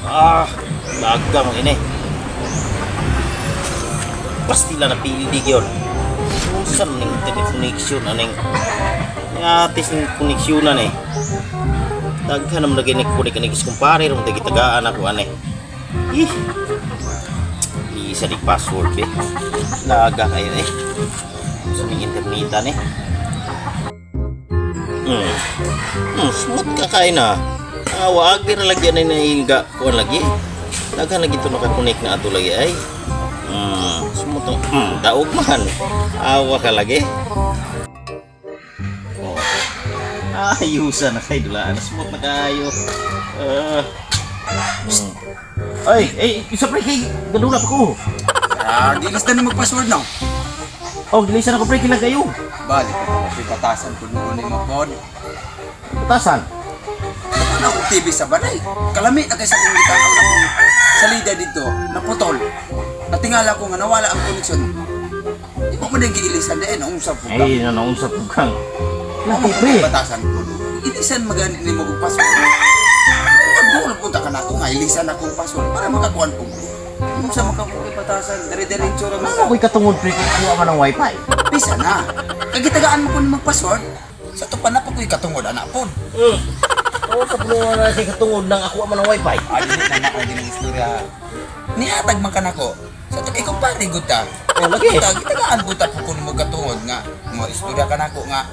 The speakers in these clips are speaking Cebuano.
Ah, laga mo ini. Pastila na pili gyud. Unsa man ning internet connection aning atis ning koneksyonan eh. Daghan naman lagi ni kunik ani kumpare rong gitagaan ako ani. Ih. Isa di password be. Laga kayo eh. Sa ning internetan eh. Smooth ka kay na. Ah, waag ra lagi ani na iga kuan lagi. Daghan lagi to nakakonect na ato lagi ay. Smooth ang daog man. Awa ka lagi. Oh. Ayusan na kay dulaan. Smooth na kayo. Ah. Ay, ay, isa pre kay gadula pa ko. Ah, gilis na ni mag-password no. Oh, gilisan ako pre kila kayo. Balik ko kasi batasan ko noon ni Mapod. Batasan. Ano akong TV sa balay? Kalami na kay sa kong gitanaw na kong salida dito, naputol. Natingala ko nga nawala ang koneksyon. Di mo ko na giilisan din, ang usap ko. Ay, nanaunsa po kang. Laki Laki pre. Batasan ko. Ilisan magani ni mo kong password. Pagbulo punta ka na ako nga, ilisan akong password para makakuan ko. Kung sa makakuan batasan, dire-diretso ra man Ano ko'y katungod pre kung kuha man ng wifi? Bisa na. Kagitagaan mo ko ni mag-password. Sa to pa na pa ko'y katungod anak po. Oo, sa puno na siya katungod ng ako man ng wifi. Ay, dili na na din ang istorya. Nihatag man ka nako. Sa to kay kumpare gud ta. Oh, lagi. Kita gitagaan gud ta po kun mo katungod nga mo istorya ka nako nga.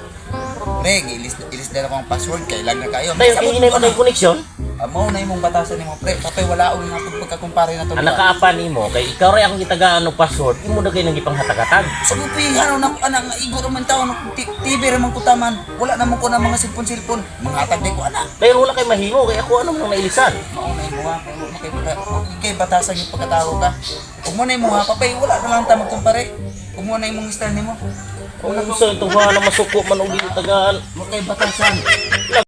Pre, ilis ilis na ako ang password kay lag na kayo. Dayon kay inay man ang connection. Amo na imong batasan nimo pre. Papay wala og nga pagkakumpare na to. Ang nakaapan nimo kay ikaw ray akong gitagaan og password, imo na kay nang gipanghatag-hatag. Sa gupihan na ko ana nga igo ra man taon TV ra man ko taman. Wala na man ko na mga silpon-silpon. Manghatag di ko ana. Dayon wala kay mahimo kay ako ano nang nailisan. Mao na imo ha, kay mo kay kay batasan yung pagkatao ka. Ug mo na imo ha, papay wala na lang ta magkumpare. Ug mo na imong style nimo. Kung sa itong na masuko man og gitagaan. Mo kay batasan. Laga